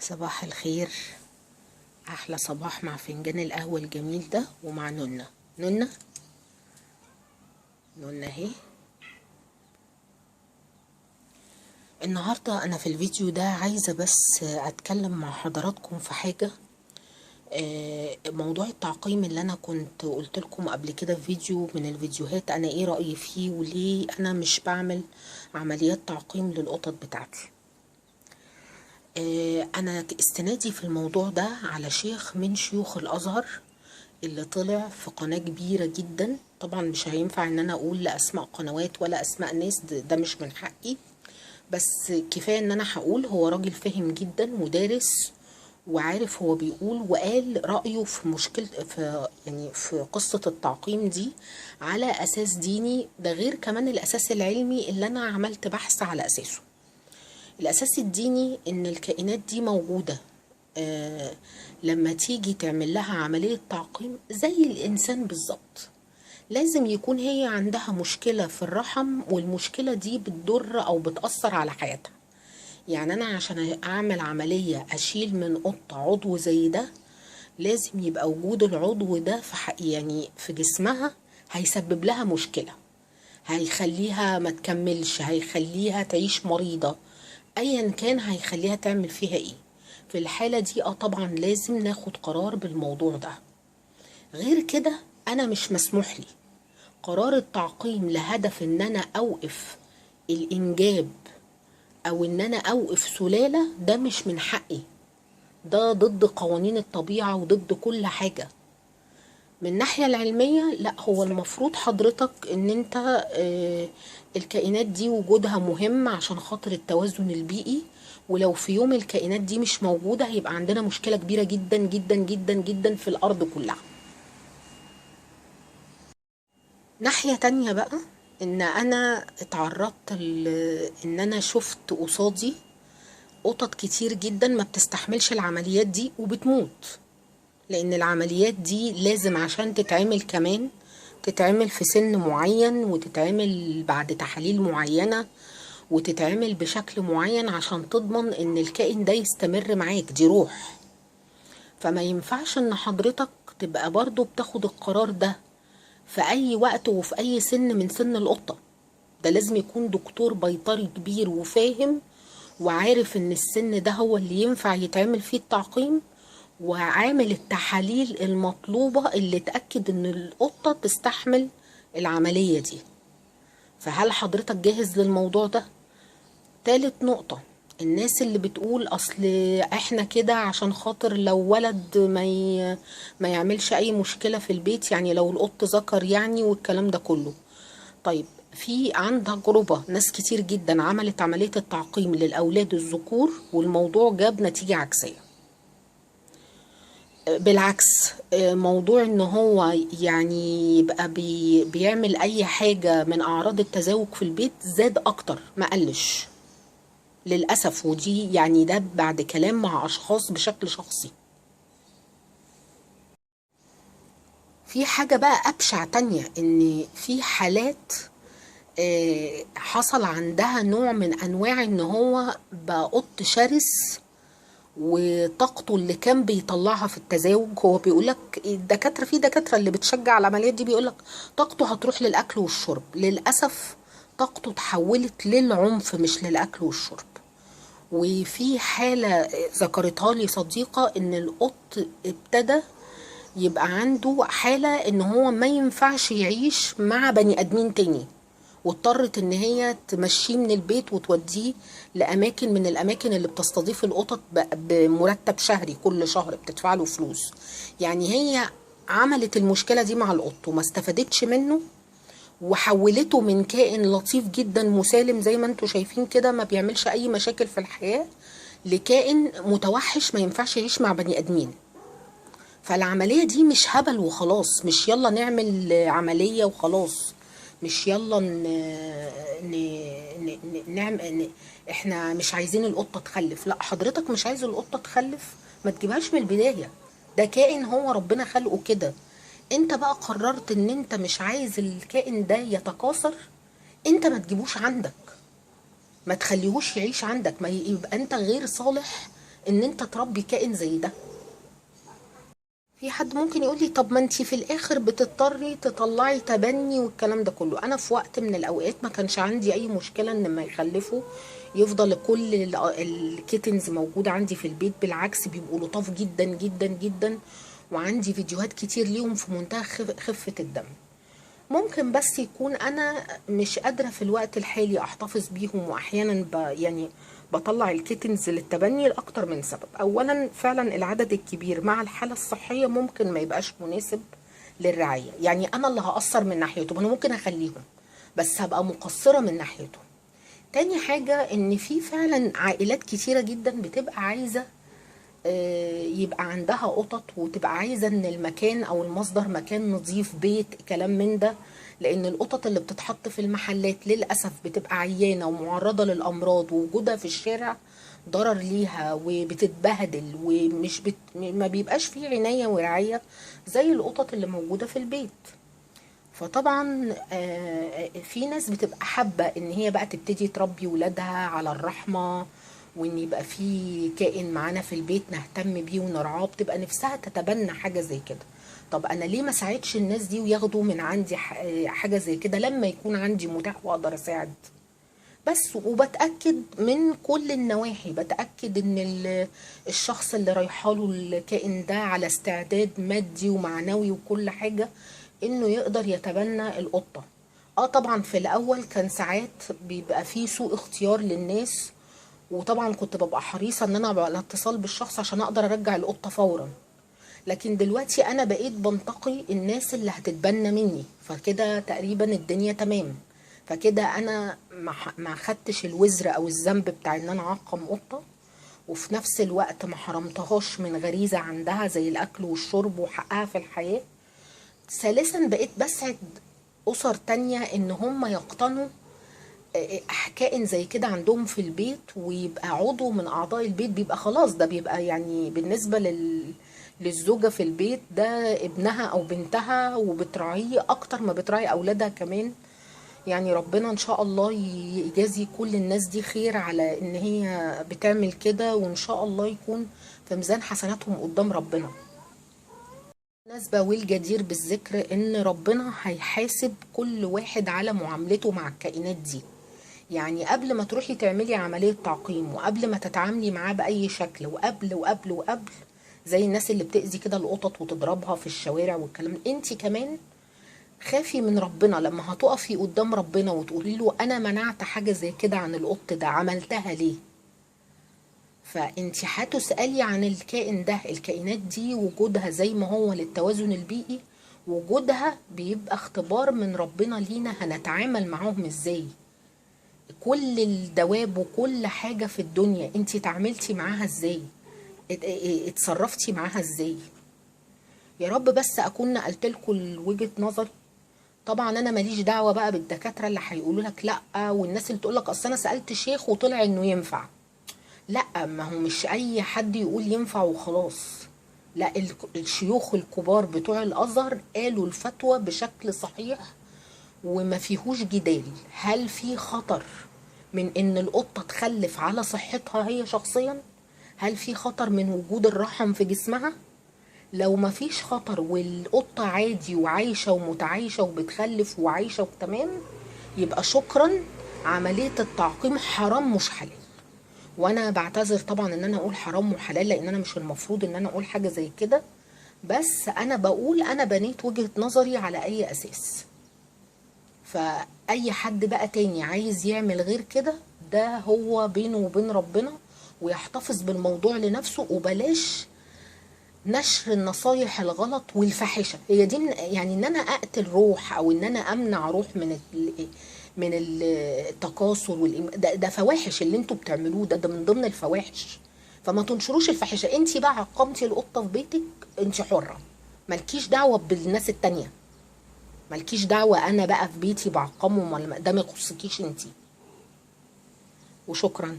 صباح الخير. احلى صباح مع فنجان القهوة الجميل ده ومع نونا. نونا نونا اهي. النهاردة انا في الفيديو ده عايزة بس اتكلم مع حضراتكم في حاجة، موضوع التعقيم اللي انا كنت قلت لكم قبل كده في فيديو من الفيديوهات انا ايه رأيي فيه وليه انا مش بعمل عمليات تعقيم للقطط بتاعتي. انا استنادي في الموضوع ده على شيخ من شيوخ الازهر اللي طلع في قناة كبيرة جدا. طبعا مش هينفع ان انا اقول لا اسماء قنوات ولا اسماء ناس، ده مش من حقي، بس كفاية ان انا هقول هو راجل فاهم جدا ودارس وعارف هو بيقول، وقال رأيه في مشكلة في يعني في قصة التعقيم دي على اساس ديني، ده غير كمان الاساس العلمي اللي انا عملت بحث على اساسه. الاساس الديني ان الكائنات دي موجودة، لما تيجي تعمل لها عملية تعقيم زي الانسان بالظبط لازم يكون هي عندها مشكلة في الرحم، والمشكلة دي بتضر او بتأثر على حياتها. يعني انا عشان اعمل عملية اشيل من قطة عضو زي ده لازم يبقى وجود العضو ده في يعني في جسمها هيسبب لها مشكلة، هيخليها ما تكملش، هيخليها تعيش مريضة، ايا كان هيخليها تعمل فيها ايه. في الحالة دي طبعا لازم ناخد قرار بالموضوع ده. غير كده انا مش مسموح لي قرار التعقيم لهدف ان انا اوقف الانجاب او ان انا اوقف سلالة، ده مش من حقي، ده ضد قوانين الطبيعة وضد كل حاجة. من الناحية العلمية لا، هو المفروض حضرتك ان انت الكائنات دي وجودها مهم عشان خاطر التوازن البيئي، ولو في يوم الكائنات دي مش موجودة هيبقى عندنا مشكلة كبيرة جدا جدا جدا جدا في الارض كلها. ناحية تانية بقى ان انا اتعرضت ان انا شفت قصادي قطط كتير جدا ما بتستحملش العمليات دي وبتموت، لان العمليات دي لازم عشان تتعمل كمان تتعمل في سن معين وتتعمل بعد تحاليل معينة وتتعمل بشكل معين عشان تضمن ان الكائن ده يستمر معاك، دي روح. فما ينفعش ان حضرتك تبقى برضو بتاخد القرار ده في اي وقت وفي اي سن من سن القطة. ده لازم يكون دكتور بيطري كبير وفاهم وعارف ان السن ده هو اللي ينفع يتعمل فيه التعقيم، وعامل التحاليل المطلوبة اللي تأكد ان القطة تستحمل العملية دي. فهل حضرتك جاهز للموضوع ده؟ تالت نقطة، الناس اللي بتقول اصل احنا كده عشان خاطر لو ولد ما يعملش اي مشكلة في البيت، يعني لو القط ذكر يعني والكلام ده كله. طيب في عندها تجربة ناس كتير جدا عملت عملية التعقيم للأولاد الذكور والموضوع جاب نتيجة عكسية. بالعكس موضوع ان هو يعني يبقى بيعمل اي حاجة من اعراض التزاوج في البيت زاد اكتر ما قلش للأسف، ودي يعني ده بعد كلام مع اشخاص بشكل شخصي. في حاجة بقى ابشع تانية، ان في حالات حصل عندها نوع من انواع ان هو بقى قط شرس، وطاقته اللي كان بيطلعها في التزاوج، هو بيقولك الدكاترة، في دكاترة اللي بتشجع العمليات دي بيقولك طاقته هتروح للأكل والشرب. للأسف طاقته تحولت للعنف مش للأكل والشرب. وفي حالة ذكرتها لي صديقة ان القط ابتدى يبقى عنده حالة ان هو ما ينفعش يعيش مع بني ادمين تاني، واضطرت ان هي تمشيه من البيت وتوديه لاماكن من الاماكن اللي بتستضيف القطط بمرتب شهري، كل شهر بتدفع له فلوس. يعني هي عملت المشكلة دي مع القط وما استفادتش منه، وحولته من كائن لطيف جدا مسالم زي ما انتم شايفين كده ما بيعملش اي مشاكل في الحياة لكائن متوحش ما ينفعش يعيش مع بني ادمين. فالعملية دي مش هبل وخلاص، مش يلا نعمل عملية وخلاص، مش يلا نعمل احنا مش عايزين القطة تخلف. لا حضرتك مش عايز القطة تخلف، ما تجيبهاش من البداية، ده كائن هو ربنا خلقه كده. انت بقى قررت ان انت مش عايز الكائن ده يتكاثر، انت ما تجيبوش عندك، ما تخليهوش يعيش عندك، ما يبقى انت غير صالح ان انت تربي كائن زي ده. في حد ممكن يقول لي طب ما انتي في الاخر بتضطري تطلعي تبني والكلام ده كله. انا في وقت من الاوقات ما كانش عندي اي مشكلة ان ما يخلفوا يفضل كل ال kittens موجودة عندي في البيت، بالعكس بيبقوا لطاف جدا جدا جدا، وعندي فيديوهات كتير ليهم في منتهى خفة الدم. ممكن بس يكون انا مش قادرة في الوقت الحالي احتفظ بيهم، واحيانا يعني بطلع ال kittens للتبني لاكتر من سبب. اولا فعلا العدد الكبير مع الحالة الصحية ممكن ما يبقاش مناسب للرعاية، يعني انا اللي هقصر من ناحيتهم، انا ممكن اخليهم بس هبقى مقصرة من ناحيتهم. تاني حاجة ان في فعلا عائلات كتيرة جدا بتبقى عايزة يبقى عندها قطط، وتبقى عايزة ان المكان او المصدر مكان نظيف، بيت، كلام من ده، لان القطط اللي بتتحط في المحلات للأسف بتبقى عيانة ومعرضة للأمراض، ووجودها في الشارع ضرر ليها وبتتبهدل، ومش ما بيبقاش فيه عناية ورعاية زي القطط اللي موجودة في البيت. فطبعا في ناس بتبقى حابة ان هي بقى تبتدي تربي ولادها على الرحمة، وان يبقى في كائن معانا في البيت نهتم بيه ونرعاه، بتبقى نفسها تتبنى حاجة زي كده. طب انا ليه ما ساعدش الناس دي وياخدوا من عندي حاجة زي كده لما يكون عندي متاح واقدر اساعد؟ بس وبتأكد من كل النواحي، بتأكد ان الشخص اللي رايحاله الكائن ده على استعداد مادي ومعنوي وكل حاجة انه يقدر يتبنى القطة. طبعا في الاول كان ساعات بيبقى فيه سوء اختيار للناس، وطبعا كنت ببقى حريصة ان انا ابقى على اتصال بالشخص عشان اقدر ارجع القطة فورا. لكن دلوقتي انا بقيت بنتقي الناس اللي هتتبنى مني، فكده تقريبا الدنيا تمام. فكده انا ما خدتش الوزر او الذنب بتاع ان انا اعقم قطة، وفي نفس الوقت ما حرمتهاش من غريزة عندها زي الاكل والشرب وحقها في الحياة. ثالثا بقيت بسعد اسر تانية ان هم يقتنوا كائن زي كده عندهم في البيت، ويبقى عضو من اعضاء البيت، بيبقى خلاص ده بيبقى يعني بالنسبة للزوجة في البيت ده ابنها او بنتها، وبتراعيه اكتر ما بتراعي اولادها كمان. يعني ربنا ان شاء الله يجازي كل الناس دي خير على ان هي بتعمل كده، وان شاء الله يكون في ميزان حسناتهم قدام ربنا. بالمناسبة والجدير بالذكر ان ربنا هيحاسب كل واحد على معاملته مع الكائنات دي. يعني قبل ما تروحي تعملي عملية تعقيم، وقبل ما تتعاملي معاه بأي شكل، وقبل وقبل وقبل، زي الناس اللي بتأذي كده القطط وتضربها في الشوارع والكلام، انتي كمان خافي من ربنا لما هتقفي قدام ربنا وتقولي له انا منعت حاجة زي كده عن القط ده، عملتها ليه؟ فانتي هتسألي عن الكائن ده. الكائنات دي وجودها زي ما هو للتوازن البيئي، وجودها بيبقى اختبار من ربنا لينا هنتعامل معاهم ازاي. كل الدواب وكل حاجة في الدنيا انتي تعاملتي معاها ازاي، اتصرفتي معاها ازاي. يا رب بس اكون نقلت لكم وجهة نظري. طبعا انا ماليش دعوة بقى بالدكاترة اللي هيقولوا لك لا، والناس اللي تقول لك اصل انا سألت شيخ وطلع انه ينفع. لا، ما هو مش اي حد يقول ينفع وخلاص. لا، الشيوخ الكبار بتوع الازهر قالوا الفتوى بشكل صحيح وما فيهوش جدال. هل في خطر من ان القطة تخلف على صحتها هي شخصيا؟ هل في خطر من وجود الرحم في جسمها؟ لو ما فيش خطر والقطة عادي وعايشة ومتعايشة وبتخلف وعايشة وتمام، يبقى شكرا، عملية التعقيم حرام مش حلال. وانا بعتذر طبعا ان انا اقول حرام وحلال، لان انا مش المفروض ان انا اقول حاجة زي كده، بس انا بقول انا بنيت وجهة نظري على اي اساس. فاي حد بقى تاني عايز يعمل غير كده، ده هو بينه وبين ربنا، ويحتفظ بالموضوع لنفسه، وبلاش نشر النصايح الغلط والفاحشة. هي دي يعني ان انا اقتل روح او ان انا امنع روح من التكاثر ده فواحش اللي انتوا بتعملوه ده من ضمن الفواحش. فما تنشروش الفاحشة. انتي بقى عقمتي القطة في بيتك، انتي حرة، مالكيش دعوة بالناس التانية، مالكيش دعوة انا بقى في بيتي بعقمهم ولا ده ما يخصكيش انتي. وشكرا.